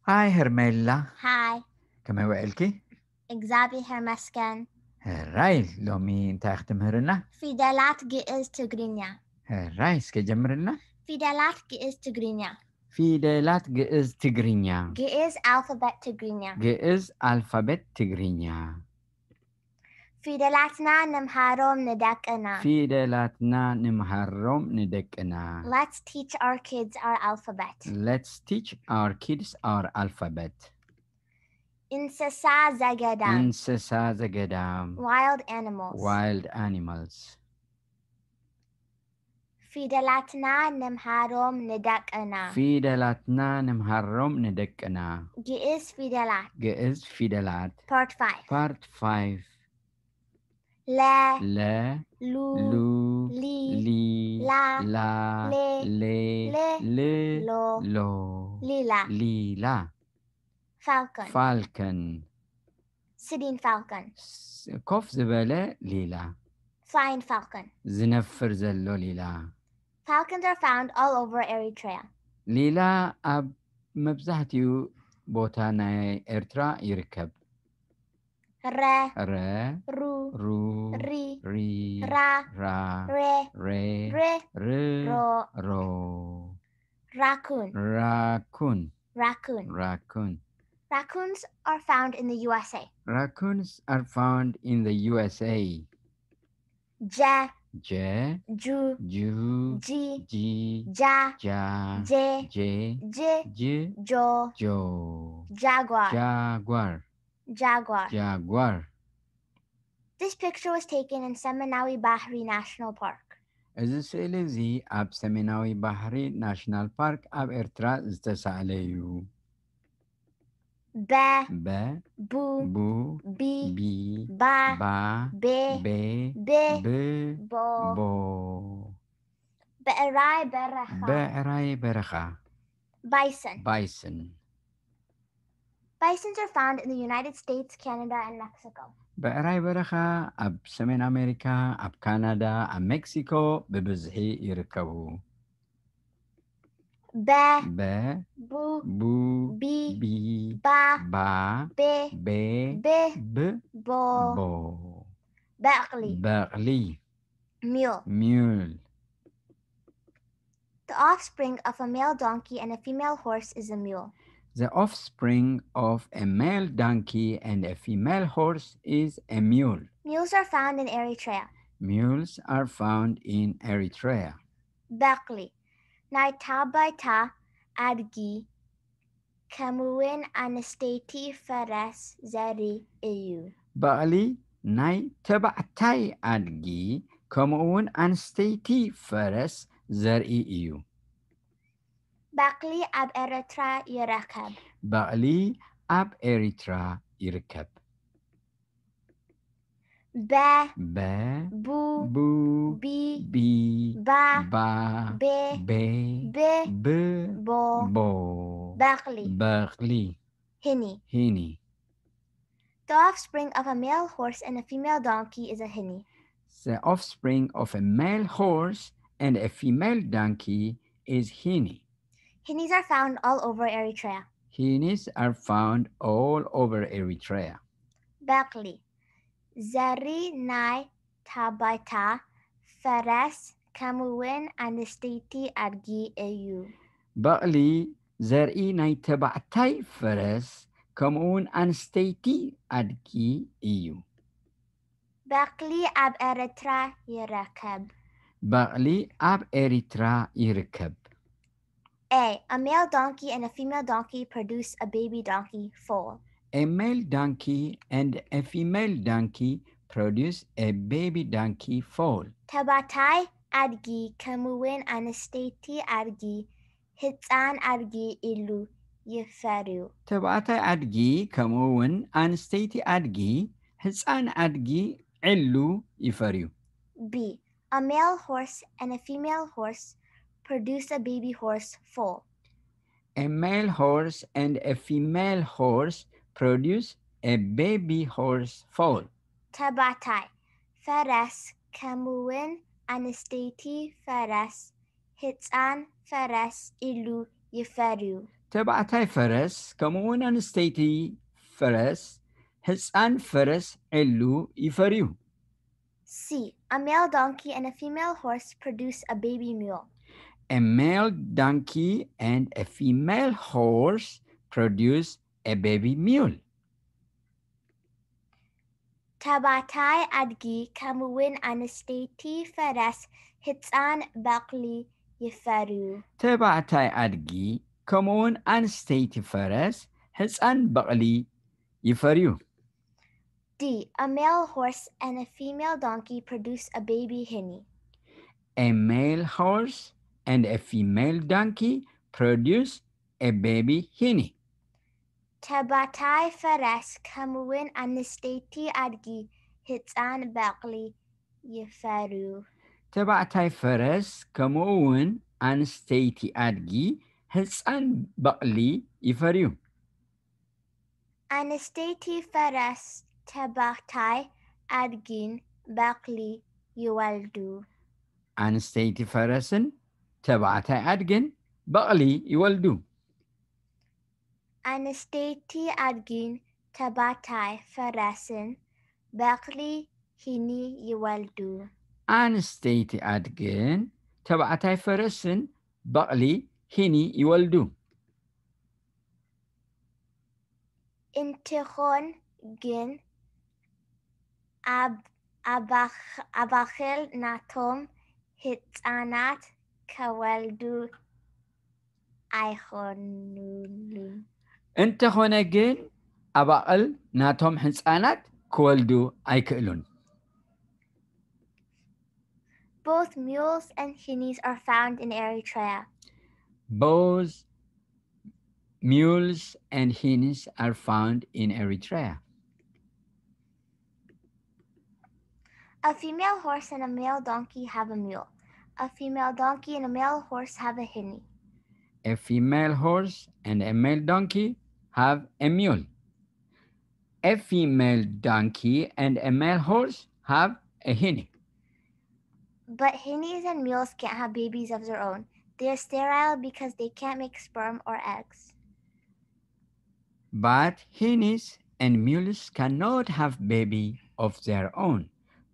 ሃይ ሄርሜላ፣ ሃይ። ከመይ ውዕልኪ? እግዚኣብሔር ይመስገን። ሕራይ፣ ሎሚ እንታይ ክትምህርና? ፊደላት ግእዝ ትግርኛ። ሕራይ፣ እስከ ጀምርልና። ፊደላት ግእዝ ትግርኛ። ፊደላት ግእዝ ትግርኛ። ግእዝ ኣልፋቤት ትግርኛ። ግእዝ ኣልፋቤት ትግርኛ። ፊደላትና ንምሃሮም ንደቅና። ፊደላትና ንምሃሮም ንደቅና። Let's teach our kids our alphabet. Let's teach our kids our alphabet. እንስሳ ዘገዳም። እንስሳ ዘገዳም። Wild animals. Wild animals. ፊደላትና ንምሃሮም ንደቅና። ፊደላትና ንምሃሮም ንደቅና። ግእዝ ፊደላት። ግእዝ ፊደላት። Part five. Part five. ለ፣ ለ፣ ሉ፣ ሉ፣ ሊ፣ ሊ፣ ላ፣ ላ፣ ሌ፣ ሌ፣ ሌ፣ ል፣ ሎ፣ ሎ። ሊላ። ሊላ። Falcon. ፋልከን። Sitting falcon. ስ-፣ ኮፍ ዝበለ ሊላ። Flying falcon. ዝነፍር ዘሎ ሊላ። Falcons are found all over Eritrea. ሊላ ኣብ መብዛሕትኡ ቦታ ናይ ኤርትራ ይርከብ። ረ፣ ረ፣ ሩ፣ ሩ፣ ሪ፣ ሪ፣ ራ፣ ራ፣ ሬ፣ ሬ፣ ሬ፣ ር፣ ሮ። ሮ። Raccoon. ራኩን። Raccoon. ራኩን። Raccoons are found in the U S A. Raccoons are found in the U S A. ጀ፣ ጀ፣ ጁ፣ ጁ፣ ጂ፣ ጂ፣ ጃ፣ ጃ፣ ጄ፣ ጄ፣ ጅ፣ ጅ፣ ጆ፣ ጆ። ጃጓር። ጃጓር። Jaguar. ጃጓር። This picture was taken in ሰሜናዊ ባሕሪ National Park. እዚ ስእሊ እዚ ኣብ ሰሜናዊ ባሕሪ ናሽናል ፓርክ ኣብ ኤርትራ ዝተሳእለ እዩ። በ፣ በ፣ ቡ፣ ቡ፣ ቢ፣ ቢ፣ ባ፣ ባ፣ ቤ፣ ቤ፣ ብ፣ ብ፣ ቦ። ቦ። ብዕራይ በረኻ። ብዕራይ በረኻ። Bison. ባይስን። Bisons are found in the United States, Canada, and Mexico. ብዕራይ በረኻ ኣብ ሰሜን ኣሜሪካ፣ ኣብ ካናዳ፣ ኣብ ሜክሲኮ ብብዝሒ ይርከቡ። በ፣ በ፣ ቡ፣ ቡ፣ ቢ፣ ቢ፣ ባ፣ ባ፣ ቤ፣ ቤ፣ ብ፣ ብ፣ ቦ። ቦ። በቕሊ። በቕሊ። Mule. Mule. The offspring of a male donkey and a female horse is a mule. The offspring of a male donkey and a female horse is a mule. Mules are found in Eritrea. Mules are found in Eritrea. በቕሊ ናይ ታባይታ ኣድጊ ከምኡውን ኣንስተይቲ ፈረስ ዘርኢ እዩ። በቕሊ ናይ ተባዕታይ ኣድጊ ከምኡውን ኣንስተይቲ ፈረስ ዘርኢ እዩ። በቕሊ ኣብ ኤርትራ ይርከብ። በቕሊ ኣብ ኤሪትራ ይርከብ። በ፣ በ፣ ቡ፣ ቡ፣ ቢ፣ ቢ፣ ባ፣ ባ፣ ቤ፣ ቤ፣ ብ፣ ብ፣ ቦ። ቦ። በቕሊ። በቕሊ። ህኒ። ሂኒ። The offspring of a male horse and a female donkey is a hini. The offspring of a male horse and a female donkey is hini. Hinis are found all over Eritrea. Hinis are found all over Eritrea. በቕሊ ዘሪ ናይ ታባይታ ፈረስ ከምኡውን ኣንስተይቲ ኣድጊ እዩ። በቕሊ ዘርኢ ናይ ተባዕታይ ፈረስ ከምኡውን ኣንስተይቲ ኣድጊ እዩ። በቕሊ ኣብ ኤርትራ ይረከብ። በቕሊ ኣብ ኤሪትራ ይርከብ። A. A male donkey and a female donkey produce a baby donkey foal. A male donkey and a female donkey produce a baby donkey foal. ተባታይ ኣድጊ ከምኡውን ኣንስተይቲ ኣድጊ ህፃን ኣድጊ ኢሉ ይፈርዩ። ተባዕታይ ኣድጊ ከምኡ እውን ኣንስተይቲ ኣድጊ ህፃን ኣድጊ ዕሉ ይፈርዩ። B. A male horse and a female horse produce a baby horse foal. A male horse and a female horse produce a baby horse foal. ተባታይ ፈረስ ከምኡውን ኣንስተይቲ ፈረስ ህፃን ፈረስ ኢሉ ይፈርዩ። ተባዕታይ ፈረስ ከምኡ እውን ኣንስተይቲ ፈረስ ህፃን ፈረስ ዒሉ ይፈርዩ። C. A male donkey and a female horse produce a baby mule. A male donkey and a female horse produce a baby mule. ተባዕታይ ኣድጊ ከምኡውን ኣንስተይቲ ፈረስ ህፃን በቕሊ ይፈርዩ። ተባዕታይ ኣድጊ ከምኡውን ኣንስተይቲ ፈረስ ህፃን በቕሊ ይፈርዩ። D. A male horse and a female donkey produce a baby hinny. A male horse and a female donkey produce a baby hinny. ተባዕታይ ፈረስ ከምኡውን ኣንስተይቲ ኣድጊ ህፃን በቕሊ ይፈርዩ። ተባዕታይ ፈረስ ከምኡ እውን ኣንስተይቲ ኣድጊ ህፃን በቕሊ ይፈርዩ። ኣንስተይቲ ፈረስ ተባዕታይ ኣድጊን በቕሊ ይወልዱ። ኣንስተይቲ ፈረስን ተባዕታይ ኣድግን በቕሊ ይወልዱ። ኣንስተይቲ ኣድጊን ተባዕታይ ፈረስን በቕሊ ሂኒ ይወልዱ። ኣንስተይቲ ኣድግን ተባዕታይ ፈረስን በቕሊ ሂኒ ይወልዱ። እንትኾን ግን ኣብ ኣባኽ- ኣባኽል ናቶም ህፃናት ከወልዱ ኣይኾኑሉን። እንተኾነ ግን ኣባቕል ናቶም ህፃናት ክወልዱ ኣይክእሉን። Both mules and hinnies are found in Eritrea. Both mules and hinnies are found in Eritrea. A female horse and a male donkey have a mule. A female donkey and a male horse have a hinny. A female horse and a male donkey have a mule. A female donkey and a male horse have a hinny. But hinnies and mules can't have babies of their own. They are sterile because they can't make sperm or eggs. But hinnies and mules cannot have baby of their own.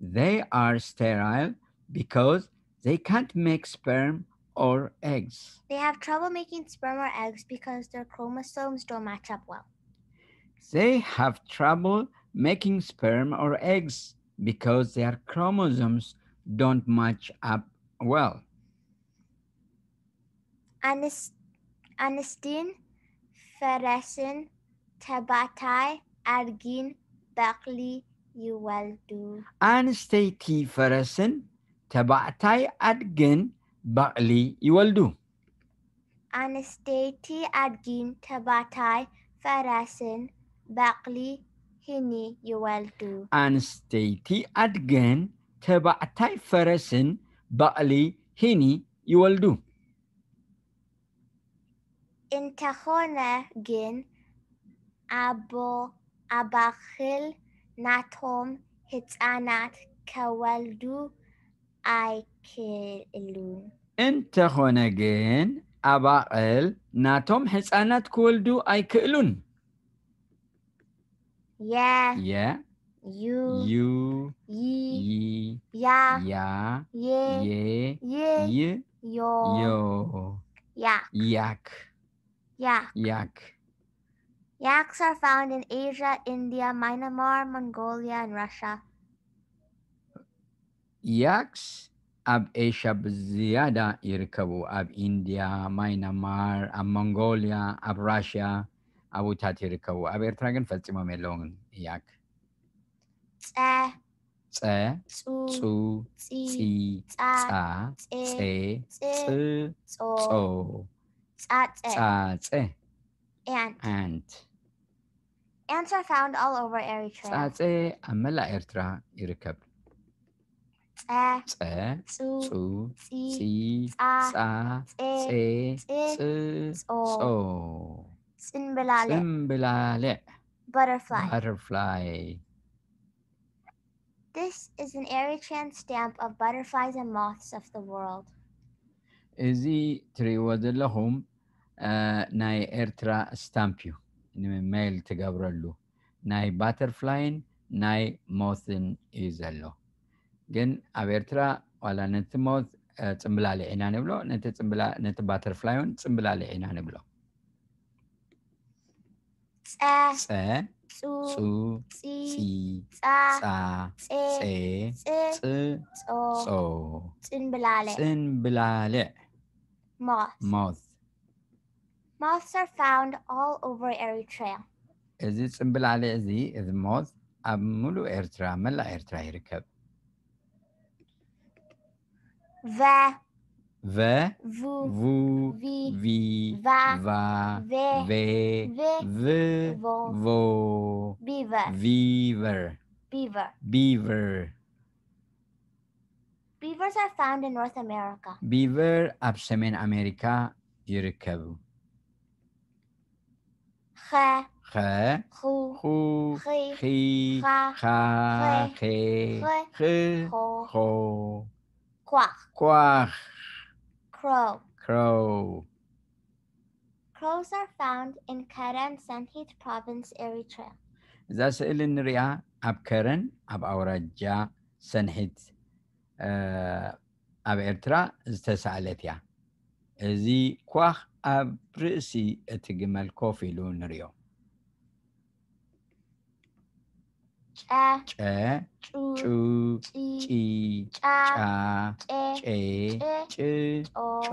They are sterile because they can't make sperm or eggs. They have trouble making sperm or eggs because their chromosomes don't match up well. They have trouble making sperm or eggs because their chromosomes don't match up well. ኣንስ- ኣንስቲን ፈረስን ተባዕታይ ኣድጊን በቕሊ ይወልዱ። ኣንስተይቲ ፈረስን ተባዕታይ ኣድግን በቕሊ ይወልዱ። ኣንስተይቲ ኣድጊን ተባዕታይ ፈረስን በቕሊ ሂኒ ይወልዱ። ኣንስተይቲ ኣድግን ተባዕታይ ፈረስን በቕሊ ሂኒ ይወልዱ። እንተኾነ ግን ኣቦ ኣባኽል ናቶም ህፃናት ከወልዱ ኣይክእሉን። እንተኾነ ግን ኣባቕል ናቶም ህፃናት ክወልዱ ኣይክእሉን። የ የ ዩ ዩ ይ ይ ያ ያ የ የ ይ ይ ዮ ዮ ያክ ያክ ያክ ያክ Yaks are found in Asia, India, Myanmar, Mongolia, and Russia. ያክስ ኣብ ኤሽያ ብዝያዳ ይርከቡ። ኣብ ኢንድያ፣ ማይናማር፣ ኣብ ሞንጎልያ፣ ኣብ ራሽያ ኣብኡታት ይርከቡ። ኣብ ኤርትራ ግን ፈጺሞም የለውን። ያክ ጸ ጸ ጹ ጹ ጺ ጺ ጻ ጻ ጼ ጼ ጽ ጽ ጾ ጾ ጻጸ ጻጸ ant. ant Ants are found all over Eritrea. ጻጸ ኣብ መላእ ኤርትራ ይርከብ። ጸ ጸ ጹ ጹ ጺ ጺ ጻ ጻ ጼ ጼ ጼ ጽ ጾ ጾ ጽንብላለ ጽምብላለ butterfly. ባተርፍላይ This is an Eritrean stamp of butterflies and moths of the world. እዚ ትርእይዎ ዘለኹም ናይ ኤርትራ ስታምፕ እዩ ንሜል ትገብረሉ። ናይ ባተርፍላይን ናይ ሞትን እዩ ዘሎ። ግን ኣብ ኤርትራ ዋላ ነቲ ሞት ጽምብላሊዕ ኢና ንብሎ፣ ነቲ ባተርፍላይ እውን ጽምብላሊዕ ኢና ንብሎ። ጸ ጸ ጹ ጹ ጺ ጺ ጻ ጻ ጼ ጼ ጽ ጽ ጾ ጾ ጽንብላለ ጽንብላሊዕ moth ሞት moths are found all over Eritrea. እዚ ጽንብላሊዕ እዚ እዚ ሞት ኣብ ሙሉእ ኤርትራ መላእ ኤርትራ ይርከብ። Ve ቨ vu ቡ vi ቪ va ቫ ve ቬ ve ቭ vo ቮ beaver ቪቨር beaver. ቢቨር Beavers are found in North America. ቢቨር ኣብ ሰሜን ኣሜሪካ ይርከቡ። Khe ኸ khu ኹ ኺ ኺ ኻ ኻ ኸ ኸ ኸ ኽ ኾ ኾ ኳኽ ኳኽ crow. ክሮው Crows are found in Keren, Senhit Province, Eritrea. እዛ ስእሊ እንሪኣ ኣብ ከረን ኣብ ኣውራጃ ሰንሒት ኣብ ኤርትራ ዝተሳእለት እያ። እዚ ኳኽ ኣብ ርእሲ እቲ ግመል ኮፍ ኢሉ ንሪኦ። ጨ ጨ ጩ ጩ ጪ ጪ ጫ ጫ ጬ ጬ ጭ ጭ ጮ ጮ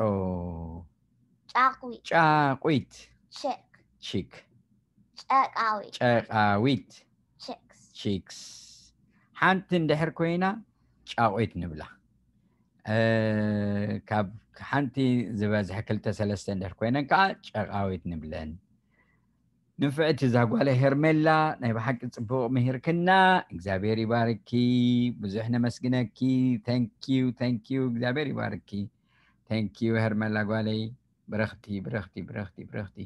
ጫቁ ጫቁት chick ቺክ ጨቃዊት ጨቃዊት chicks. ቺክስ ሓንቲ እንድሕር ኮይና ጫቑት ንብላ። ካብ ሓንቲ ዝበዝሐ ክልተ ሰለስተ እንድሕር ኮይነን ከዓ ጨቃዊት ንብለን። ንፍዕቲ እዛ ጓለ ሄርሜላ ናይ ብሓቂ ፅቡቕ ምሂርክና። እግዚኣብሔር ይባርኪ። ብዙሕ ነመስግነኪ። ተንኪዩ ተንኪዩ። እግዚኣብሔር ይባርኪ። ተንኪዩ ሄርሜላ ጓለይ። ብረኽቲ ብረኽቲ ብረኽቲ ብረኽቲ።